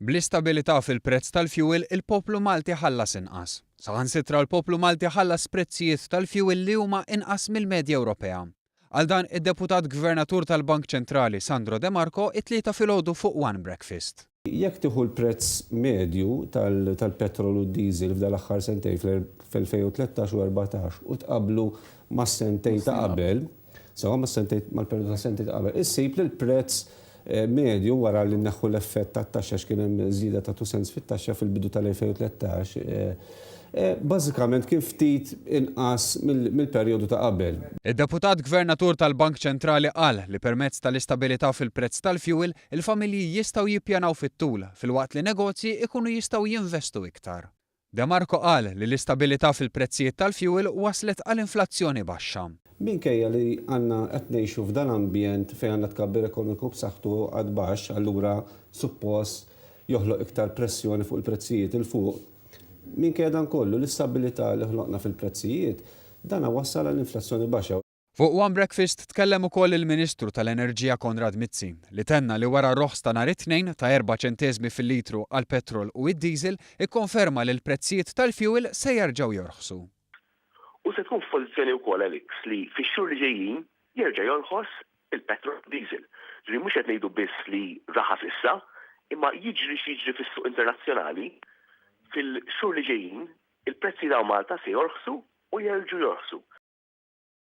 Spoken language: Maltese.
Bl-istabilità fil-prezz tal-fjuwil, il-poplu Malti ħallas inqas. Saħansitra l-poplu Malti ħallas prezzijiet tal-fjuwil li huma inqas mill-medja Ewropea. Qal dan id-Deputat Gvernatur tal-Bank Ċentrali Sandro De Marco it-Tlieta filgħodu fuq One Breakfast. Jekk tieħu l-prezz medju tal-petrol u d-diesel f'dan l-aħħar sentejn fl-2013 u 14 u tqabblu mas-sentejn ta' qabel, Sewwa mas-sentejn mal-perjodu ta' sentejn ta' qabel, issib li l-prezz medju wara li nneħħu l-effett tat-taxxa għax kien hemm żieda ta' 2 cents fit-taxxa fil-bidu tal-2013, bażikament kien ftit inqas mill-perjodu ta' qabel. Id-Deputat Gvernatur tal-Bank Ċentrali qal li permezz tal-istabilità fil-prezz tal-fjuwil, il-familji jistgħu jippjanaw fit-tul, filwaqt li negozji jkunu jistgħu jinvestu iktar. De Marco qal li l-istabilità fil-prezzijiet tal-fjuwil wasslet għal inflazzjoni baxxa. Minkejja li għandna qed ngħixu f'dan ambjent fejn għandna tkabbir ekonomiku b'saħħtu u qgħad baxx, allura suppost joħloq iktar pressjoni fuq il-prezzijiet 'il fuq. Minkejja dan kollu, l-istabilità li ħloqna fil-prezzijiet, dana wassal għal inflazzjoni baxxa. Fuq One Breakfast tkellem ukoll il-Ministru tal-Enerġija Konrad Mizzi, li tenna li wara r-roħs ta' nhar it-Tnejn ta' erba' ċenteżmi fil-litru għall-petrol u d-diesel, ikkonferma li l-prezzijiet tal-fjuwil se jerġgħu jorħsu. U se tkun f'pożizzjoni wkoll Alex li fix-xhur li ġejjin jerġa' jorħos il-petrol u d-diesel. Ġifieri mhux qed ngħidu biss li raħas issa, imma jiġri x'jiġri fis-suq internazzjonali, fil-xhur li ġejjin il-prezzijiet hawn Malta se jorħsu u jerġgħu jorħsu.